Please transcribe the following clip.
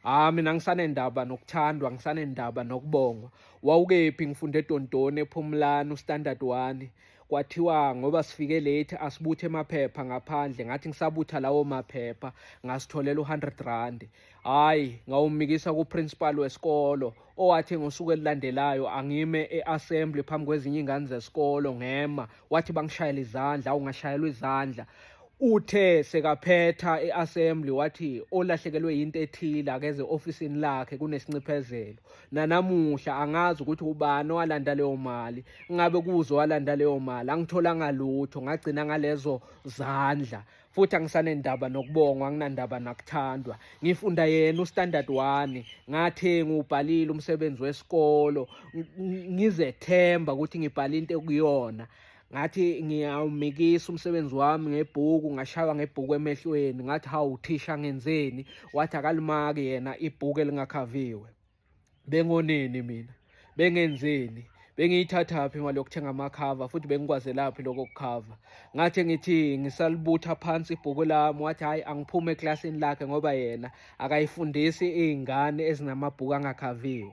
Ah, mina ngisanendaba nokuthandwa, ngisanendaba nokubongwa. Wawukephi ngifunde eDondoni ePhumlani ustandard 1. Kwathiwa ngoba sifike late asibuthe amaphepha ngaphandle, ngathi ngisabutha lawo maphepha ngasitholela u-100 rand. Hhayi, ngawumikisa kuprincipal wesikolo owathi ngosuku elilandelayo angime e-assembly phambi kwezinye iy'ngane zesikolo ngema, wathi bangishayela izandla, awu ngashayelwa izandla. Uthe sekaphetha e-assembly wathi olahlekelwe yinto ethile akeze ofisini lakhe kunesinxiphezelo. Nanamuhla angazi ukuthi ubani owalanda leyo mali, ngabe kuzo walanda leyo mali, angitholanga lutho, ngagcina ngalezo zandla. Futhi angisanendaba nokubongwa, anginandaba nakuthandwa. Ngifunda yena ustandard 1, ngathi ngiwubhalile umsebenzi wesikolo, ngizethemba ukuthi ngibhala into ekuyona. Ngathi ngiyawumikisa umsebenzi wami ngebhuku, ngashaywa ngebhuku emehlweni, ngathi hawu thisha ngenzeni, wathi akalimaki yena ibhuku elingakhaviwe. Bengoneni mina, bengenzeni, bengiyithathaphi imali yokuthenga amakhava futhi bengikwazelaphi lokho kukhava. Ngathi ngithi ngisalibutha phansi ibhuku lami, wathi hhayi angiphume eklasini lakhe ngoba yena akayifundisi iy'ngane ezinamabhuku angakhaviwe.